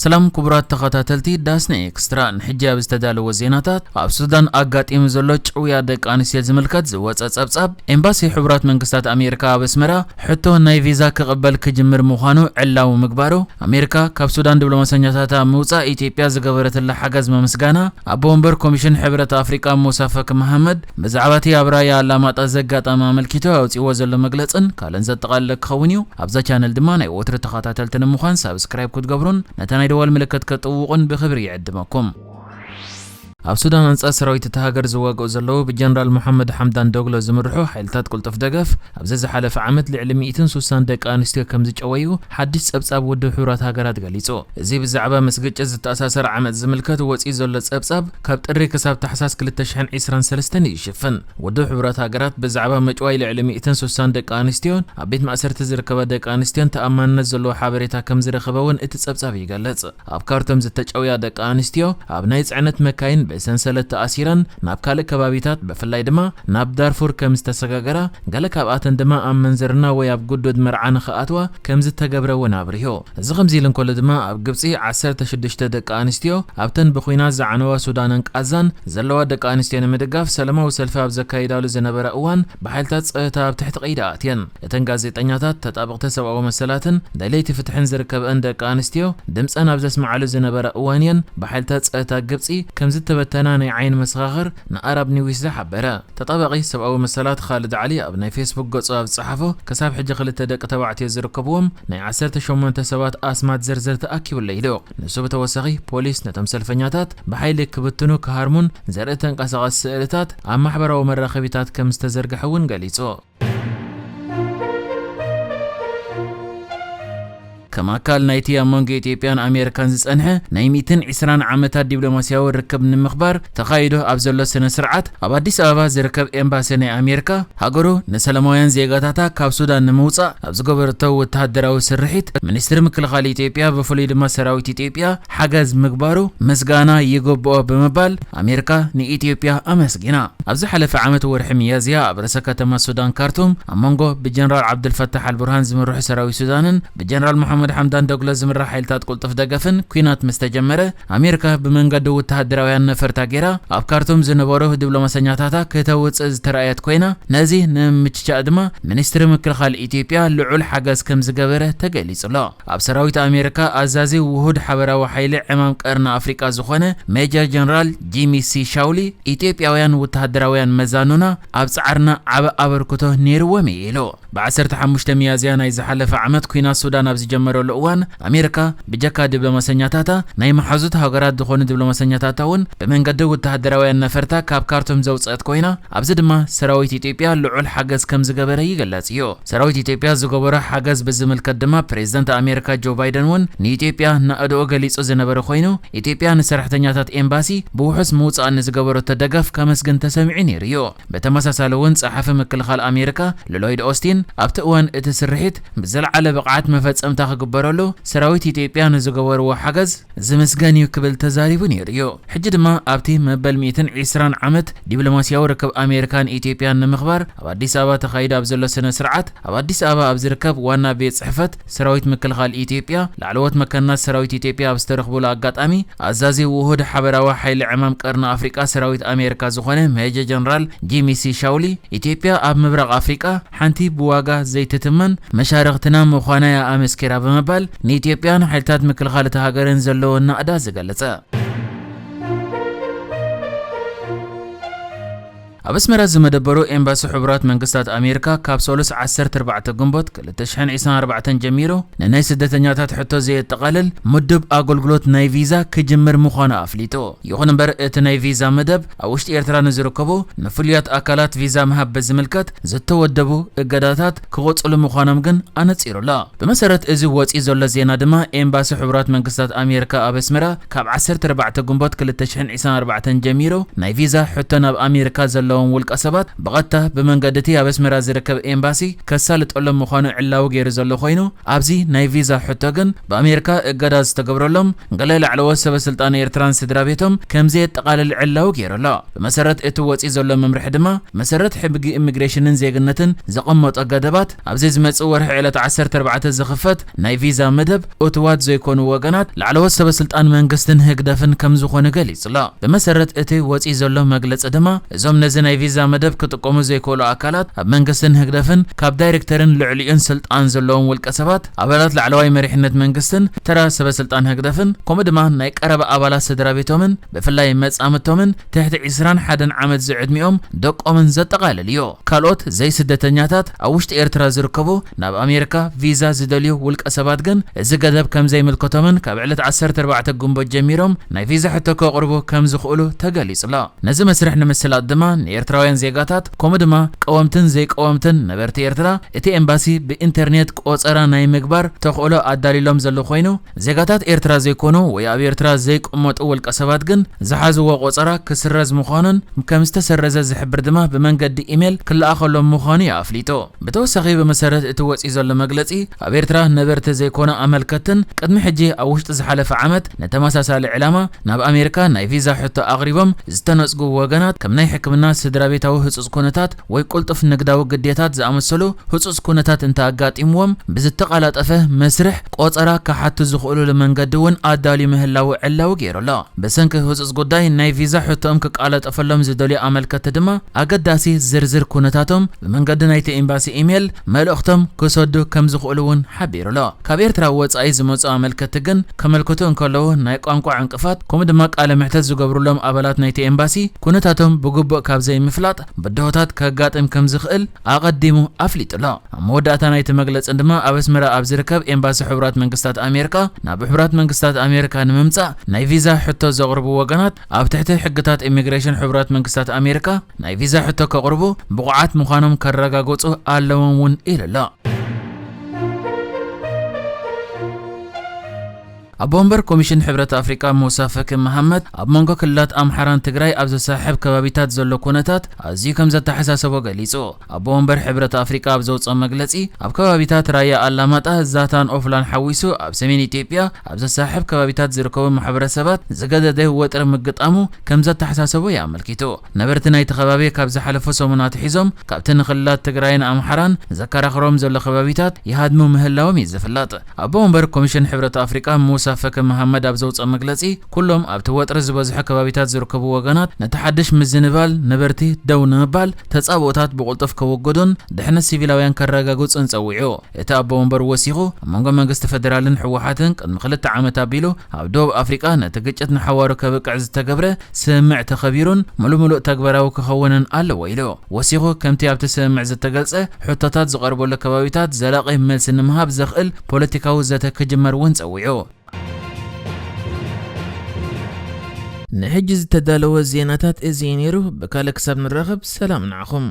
ሰላም ክቡራት ተኸታተልቲ ዳስና ኤክስትራ፣ ንሕጂ ኣብ ዝተዳለወ ዜናታት፣ ኣብ ሱዳን ኣጋጢሙ ዘሎ ጭውያ ደቂ ኣንስትዮ ዝምልከት ዝወጸ ጸብጻብ፣ ኤምባሲ ሕቡራት መንግስታት ኣሜሪካ ኣብ ኣስመራ ሕቶ ናይ ቪዛ ክቕበል ክጅምር ምዃኑ ዕላዊ ምግባሩ፣ ኣሜሪካ ካብ ሱዳን ዲፕሎማሰኛታታ ምውጻእ ኢትዮጵያ ዝገበረትላ ሓገዝ ምምስጋና፣ ኣቦ ወንበር ኮሚሽን ሕብረት ኣፍሪቃ ሙሳ ፈኪ መሃመድ ብዛዕባ እቲ ኣብ ራያ ኣላማጣ ዘጋጠመ ኣመልኪቱ ኣውጺእዎ ዘሎ መግለጽን ካልእን ዘጠቓልለ ክኸውን እዩ። ኣብዛ ቻነል ድማ ናይ ወትሩ ተኸታተልቲ ንምዃን ሳብስክራይብ ክትገብሩን ነታ ናይ ደወል ምልክት ከጥውቑን ብኽብሪ ይዕድመኩም። ኣብ ሱዳን ኣንጻር ሰራዊት እታ ሃገር ዝዋግኡ ዘለዉ ብጀነራል መሓመድ ሓምዳን ዶግሎ ዝምርሑ ሓይልታት ቅልጡፍ ደገፍ፣ ኣብዚ ዝሓለፈ ዓመት ልዕሊ ሚእትን ሱሳን ደቂ ኣንስትዮ ከም ዝጨወዩ ሓድሽ ጸብጻብ ውድብ ሕቡራት ሃገራት ገሊጹ። እዚ ብዛዕባ ምስ ግጭት ዝተኣሳሰር ዓመጽ ዝምልከት ወጺኡ ዘሎ ጸብጻብ፣ ካብ ጥሪ ክሳብ ታሕሳስ ክልተ ሽሕን ዕስራን ሰለስተን እዩ ዝሽፍን። ውድብ ሕቡራት ሃገራት ብዛዕባ ምጭዋይ ልዕሊ ሚእትን ሱሳን ደቂ ኣንስትዮን ኣብ ቤት ማእሰርቲ ዝርከባ ደቂ ኣንስትዮን ተኣማንነት ዘለዎ ሓበሬታ ከም ዝረኸበ እውን እቲ ጸብጻብ ይገልጽ። ኣብ ካርቱም ዝተጨውያ ደቂ ኣንስትዮ ኣብ ናይ ጽዕነት መካይን ብሰንሰለት ተኣሲረን ናብ ካልእ ከባቢታት፣ ብፍላይ ድማ ናብ ዳርፉር ከም ዝተሰጋገራ፣ ገለ ካብኣተን ድማ ኣብ መንዝርና ወይ ኣብ ግዱድ መርዓ ንኽኣትዋ ከም ዝተገብረ እውን ኣብሪሁ። እዚ ከምዚ ኢሉ እንከሎ ድማ፣ ኣብ ግብጺ ዓሰርተ ሽዱሽተ ደቂ ኣንስትዮ ኣብተን ብኹናት ዝዓነዋ ሱዳንን ቃዛን ዘለዋ ደቂ ኣንስትዮ ንምድጋፍ ሰላማዊ ሰልፊ ኣብ ዘካይዳሉ ዝነበራ እዋን ብሓይልታት ጸጥታ ኣብ ትሕቲ ቀይዲ ኣትየን። እተን ጋዜጠኛታት፣ ተጣበቕቲ ሰብኣዊ መሰላትን ደለይቲ ፍትሕን ዝርከበአን ደቂ ኣንስትዮ ድምጸን ኣብ ዘስምዓሉ ዝነበራ እዋን እየን ብሓይልታት ጸጥታ ግብጺ ከም ዝተበተና ናይ ዓይኒ መሰኻኽር ንኣራብ ኒውስ ዝሓበረ። ተጣባቒ ሰብኣዊ መሰላት ኻልድ ዓሊ ኣብ ናይ ፌስቡክ ገጹ ኣብ ዝጸሓፎ፣ ክሳብ ሕጂ ክልተ ደቂ ተባዕትዮ ዝርከብዎም ናይ ዓሰርተ ሸሞንተ ሰባት ኣስማት ዝርዝር ተኣኪቡለይ ኢሉ። ንሱ ብተወሳኺ፣ ፖሊስ ነቶም ሰልፈኛታት ብሓይሊ ክብትኑ ክሃርሙን ዘርኢ ተንቀሳቓሲ ስእልታት ኣብ ማሕበራዊ መራኸቢታት ከም ዝተዘርግሐ እውን ገሊጹ። ከም ኣካል ናይቲ ኣብ መንጎ ኢትዮጵያን ኣሜሪካን ዝጸንሐ ናይ ሚእትን ዕስራን ዓመታት ዲፕሎማስያዊ ርክብ ንምኽባር ተኻይዶ ኣብ ዘሎ ስነ ስርዓት፣ ኣብ ኣዲስ ኣበባ ዝርከብ ኤምባሲ ናይ ኣሜሪካ፣ ሃገሩ ንሰላማውያን ዜጋታታ ካብ ሱዳን ንምውጻእ ኣብ ዝገበረቶ ወተሃደራዊ ስርሒት፣ ሚኒስትሪ ምክልኻል ኢትዮጵያ፣ ብፍሉይ ድማ ሰራዊት ኢትዮጵያ ሓገዝ ምግባሩ ምስጋና ይግብኦ ብምባል ኣሜሪካ ንኢትዮጵያ ኣመስጊና። ኣብ ዝሓለፈ ዓመት ወርሒ ሚያዝያ ኣብ ርእሰ ከተማ ሱዳን ካርቱም ኣብ መንጎ ብጀነራል ዓብዱልፈታሕ ኣልቡርሃን ዝምርሑ ሰራዊት ሱዳንን ብጀነራል መሓመድ ሓምዳን ደግሎ ዝምራሕ ሓይልታት ቅልጡፍ ደገፍን ኲናት ምስ ተጀመረ፣ ኣሜሪካ ብመንገዲ ወተሃደራውያን ነፈርታ ገይራ ኣብ ካርቱም ዝነበሩ ዲፕሎማሰኛታታ ክተውጽእ ዝተራእየት ኮይና፣ ነዚ ንምምችቻእ ድማ ሚኒስትሪ ምክልኻል ኢትዮጵያ ልዑል ሓገዝ ከም ዝገበረ ተገሊጹ ኣሎ። ኣብ ሰራዊት ኣሜሪካ ኣዛዚ ውሁድ ሓበራዊ ሓይሊ ዕማም ቀርኒ ኣፍሪቃ ዝኾነ ሜጀር ጀነራል ጂሚ ሲ ሻውሊ፣ ኢትዮጵያውያን ወተሃደራውያን መዛኑና ኣብ ጻዕርና ዓቢ ኣበርክቶ ነይርዎም እዩ ኢሉ። ብ ዓሰርተ ሓሙሽተ ሚያዝያ ናይ ዝሓለፈ ዓመት ኲናት ሱዳን ኣብ ዝጀመረሉ እዋን፣ ኣሜሪካ ብጀካ ዲፕሎማሰኛታታ ናይ መሓዙት ሃገራት ዝኾኑ ዲፕሎማሰኛታታ እውን ብመንገዲ ወተሃደራውያን ነፈርታ ካብ ካርቱም ዘውጽአት ኮይና፣ ኣብዚ ድማ ሰራዊት ኢትዮጵያ ልዑል ሓገዝ ከም ዝገበረ ይግለጽ እዩ። ሰራዊት ኢትዮጵያ ዝገበሮ ሓገዝ ብዝምልከት ድማ ፕሬዝደንት ኣሜሪካ ጆ ባይደን እውን ንኢትዮጵያ ናእድኦ ገሊጹ ዝነበረ ኮይኑ፣ ኢትዮጵያ ንሰራሕተኛታት ኤምባሲ ብውሑስ ምውጻእ ንዝገበረቶ ደገፍ ከመስግን ተሰሚዑ ነይሩ እዩ። ብተመሳሳሊ እውን ጸሓፊ ምክልኻል ኣሜሪካ ሎይድ ኦስቲን ኣብቲ እዋን እቲ ስርሒት ብዝለዓለ ብቕዓት መፈጸምታ ክግበረሉ ሰራዊት ኢትዮጵያ ንዝገበርዎ ሓገዝ ዝምስገን እዩ ክብል ተዛሪቡ ነይሩ እዩ። ሕጂ ድማ ኣብቲ መበል ሚእትን ዕስራን ዓመት ዲፕሎማስያዊ ርክብ ኣሜሪካን ኢትዮጵያን ንምኽባር ኣብ ኣዲስ ኣበባ ተኻይዱ ኣብ ዘሎ ስነ ስርዓት፣ ኣብ ኣዲስ ኣበባ ኣብ ዝርከብ ዋና ቤት ጽሕፈት ሰራዊት ምክልኻል ኢትዮጵያ ላዕለዎት መኮንናት ሰራዊት ኢትዮጵያ ኣብ ዝተረኽቡሉ ኣጋጣሚ፣ ኣዛዚ ውሁድ ሓበራዊ ሓይሊ ዕማም ቀርኒ ኣፍሪቃ ሰራዊት ኣሜሪካ ዝኾነ ሜጀር ጀነራል ጂሚ ሲ ሻውሊ፣ ኢትዮጵያ ኣብ ምብራቕ ኣፍሪቃ ሓንቲ ብዋጋ ዘይትትመን መሻርኽትና ምዃና እያ ኣመስኪራ ብምባል፣ ንኢትዮጵያን ሓይልታት ምክልኻል እታ ሃገርን ዘለዎ ናእዳ ዝገለጸ። ኣብ ኣስመራ ዝመደበሩ ኤምባሲ ሕቡራት መንግስታት ኣሜሪካ፣ ካብ ሰሉስ ዓሰርተ ኣርባዕተ ግንቦት ክልተ ሽሕን ዕስራን ኣርባዕተን ጀሚሩ፣ ንናይ ስደተኛታት ሕቶ ዘየጠቓልል ምዱብ ኣገልግሎት ናይ ቪዛ ክጅምር ምዃኑ ኣፍሊጡ። ይኹን እምበር፣ እቲ ናይ ቪዛ መደብ ኣብ ውሽጢ ኤርትራ ንዝርከቡ ንፍሉያት ኣካላት ቪዛ ምሃብ ብዝምልከት ዝተወደቡ እገዳታት ክቕጽሉ ምዃኖም ግን ኣነጺሩ ኣሎ። ብመሰረት እዚ ወጺኡ ዘሎ ዜና ድማ፣ ኤምባሲ ሕቡራት መንግስታት ኣሜሪካ ኣብ ኣስመራ ካብ ዓሰርተ ኣርባዕተ ግንቦት ክልተ ሽሕን ዕስራን ኣርባዕተን ጀሚሩ ናይ ቪዛ ሕቶ ናብ ኣሜሪካ ዘሎ ዘለዎም ውልቀ ሰባት ብቐጥታ ብመንገዲ እቲ ኣብ ኣስመራ ዝርከብ ኤምባሲ ከሳልጠሎም ምዃኑ ዕላዊ ገይሩ ዘሎ ኮይኑ፣ ኣብዚ ናይ ቪዛ ሕቶ ግን ብኣሜሪካ እገዳ ዝተገብረሎም ገለ ላዕለዎት ሰበ ስልጣን ኤርትራን ስድራ ቤቶም ከም ዘየጠቓልል ዕላዊ ገይሩ ኣሎ። ብመሰረት እቲ ወጺኡ ዘሎ መምርሒ ድማ፣ መሰረት ሕጊ ኢሚግሬሽንን ዜግነትን ዘቐመጦ ገደባት፣ ኣብዚ ዝመጽእ ወርሒ ዕለት ዓሰርተ ኣርባዕተ ዝኽፈት ናይ ቪዛ መደብ እቱዋት ዘይኮኑ ወገናት ላዕለዎት ሰበ ስልጣን መንግስትን ህግደፍን ከም ዝኾነ ገሊጹ ኣሎ። ብመሰረት እቲ ወጺኡ ዘሎ መግለጺ ድማ፣ እዞም ነዚ ናይ ቪዛ መደብ ክጥቀሙ ዘይክእሉ ኣካላት ኣብ መንግስትን ህግደፍን ካብ ዳይሬክተርን ልዕሊኡን ስልጣን ዘለዎም ውልቀ ሰባት፣ ኣባላት ላዕለዋይ መሪሕነት መንግስትን ተራ ሰበ ስልጣን ህግደፍን፣ ከምኡ ድማ ናይ ቀረባ ኣባላት ስድራ ቤቶምን ብፍላይ መጻምድቶምን ትሕቲ ዕስራን ሓደን ዓመት ዝዕድሚኦም ደቆምን ዘጠቓልል እዩ። ካልኦት ዘይስደተኛታት ኣብ ውሽጢ ኤርትራ ዝርከቡ ናብ ኣሜሪካ ቪዛ ዝደልዩ ውልቀ ሰባት ግን እዚ ገደብ ከም ዘይምልከቶምን ካብ ዕለት ዓሰርተ ኣርባዕተ ግንቦት ጀሚሮም ናይ ቪዛ ሕቶ ከቕርቡ ከም ዝኽእሉ ተገሊጹ ኣሎ። ነዚ መስርሕ ንምስላጥ ድማ ንኤርትራውያን ዜጋታት ከምኡ ድማ ቀወምትን ዘይቀወምትን ነበርቲ ኤርትራ እቲ ኤምባሲ ብኢንተርኔት ቆጸራ ናይ ምግባር ተኽእሎ ኣዳሊሎም ዘሎ ኮይኑ፣ ዜጋታት ኤርትራ ዘይኮኑ ወይ ኣብ ኤርትራ ዘይቀመጡ ውልቀ ሰባት ግን ዝሓዝዎ ቆጸራ ክስረዝ ምዃኑን ከም ዝተሰረዘ ዝሕብር ድማ ብመንገዲ ኢሜል ክለኣኸሎም ምዃኑ እዩ ኣፍሊጡ። ብተወሳኺ ብመሰረት እቲ ወጺኡ ዘሎ መግለጺ ኣብ ኤርትራ ነበርቲ ዘይኮኑ ኣመልከትን ቅድሚ ሕጂ ኣብ ውሽጢ ዝሓለፈ ዓመት ንተመሳሳሊ ዕላማ ናብ ኣሜሪካ ናይ ቪዛ ሕቶ ኣቕሪቦም ዝተነጽጉ ወገናት ከም ናይ ሕክምና ስድራ ቤታዊ ህጹጽ ኩነታት ወይ ቅልጡፍ ንግዳዊ ግዴታት ዝኣመሰሉ ህጹጽ ኩነታት እንተኣጋጢምዎም ብዝተቐላጠፈ መስርሕ ቆጸራ ክሓቱ ዝኽእሉሉ መንገዲ እውን ኣዳልዩ ምህላዉ ዕላዊ ገይሩ ኣሎ። ብሰንኪ ህጹጽ ጉዳይ ናይ ቪዛ ሕቶኦም ክቃለጠፈሎም ዝደልዩ ኣመልከቲ ድማ ኣገዳሲ ዝርዝር ኩነታቶም ብመንገዲ ናይቲ ኤምባሲ ኢሜል መልእኽቶም ክሰዱ ከም ዝኽእሉ እውን ሓቢሩ ኣሎ። ካብ ኤርትራ ወጻኢ ዝመጹ ኣመልከቲ ግን ከመልክቱ እንከለዉ ናይ ቋንቋ ዕንቅፋት ከምኡ ድማ ቃለ ምሕተት ዝገብሩሎም ኣባላት ናይቲ ኤምባሲ ኩነታቶም ብግቡእ ካብ ዘይምፍላጥ ብድሆታት ከጋጥም ከም ዝኽእል ኣቐዲሙ ኣፍሊጡ ኣሎ። ኣብ መወዳእታ ናይቲ መግለጺ ድማ ኣብ ኣስመራ ኣብ ዝርከብ ኤምባሲ ሕቡራት መንግስታት ኣሜሪካ ናብ ሕቡራት መንግስታት ኣሜሪካ ንምምጻእ ናይ ቪዛ ሕቶ ዘቕርቡ ወገናት ኣብ ትሕቲ ሕግታት ኢሚግሬሽን ሕቡራት መንግስታት ኣሜሪካ ናይ ቪዛ ሕቶ ከቕርቡ ብቑዓት ምዃኖም ከረጋግጹ ኣለዎም እውን ኢሉ ኣሎ። ኣቦ ወንበር ኮሚሽን ሕብረት ኣፍሪቃ ሙሳ ፈኪ መሃመድ ኣብ መንጎ ክልላት ኣምሓራን ትግራይ ኣብ ዘሳሕብ ከባቢታት ዘሎ ኩነታት ኣዝዩ ከም ዘተሓሳሰቦ ገሊጹ። ኣቦ ወንበር ሕብረት ኣፍሪቃ ኣብ ዘውፅኦ መግለጺ፣ ኣብ ከባቢታት ራያ ኣላማጣ፣ ዛታን ኦፍላን ሓዊሱ ኣብ ሰሜን ኢትዮጵያ ኣብ ዘሳሕብ ከባቢታት ዝርከቡ ማሕበረሰባት ዝገደደ ወጥሪ ምግጣሙ ከም ዘተሓሳሰቦ እዩ ኣመልኪቱ። ነበርቲ ናይቲ ከባቢ ካብ ዝሓለፉ ሰሙናት ሒዞም ካብቲ ንክልላት ትግራይን ኣምሓራን ዘከራኽሮም ዘሎ ከባቢታት ይሃድሙ ምህላዎም እዩ ዝፍለጥ። ኣቦ ወንበር ኮሚሽን ሕብረት ኣፍሪቃ ሙሳ ፈኪ መሃመድ ኣብ ዘውፅኦ መግለፂ፣ ኩሎም ኣብቲ ወጥሪ ዝበዝሖ ከባቢታት ዝርከቡ ወገናት ነቲ ሓድሽ ምዝንባል ነበርቲ ደው ንምባል ተፃብኦታት ብቕልጡፍ ከወግዱን ድሕነት ሲቪላውያን ከረጋግፁን ፀዊዑ። እቲ ኣቦ ወንበር ወሲኹ፣ ኣብ መንጎ መንግስቲ ፌደራልን ህወሓትን ቅድሚ ክልተ ዓመት ኣቢሉ ኣብ ደቡብ ኣፍሪቃ ነቲ ግጭት ንሓዋሩ ከብቅዕ ዝተገብረ ስምምዕ ተኸቢሩን ሙሉእ ሙሉእ ተግባራዊ ክኸውንን ኣለዎ ኢሉ። ወሲኹ፣ ከምቲ ኣብቲ ስምምዕ ዝተገልጸ፣ ሕቶታት ዝቐርበሉ ከባቢታት ዘላቒ መልሲ ንምሃብ ዘኽእል ፖለቲካዊ ዘተ ክጅመር እውን ጸዊዑ። ንሕጂ ዝተዳለወ ዜናታት እዚ እዩ ነይሩ። ብካልእ ክሳብ ንራኸብ፣ ሰላም ንዓኹም።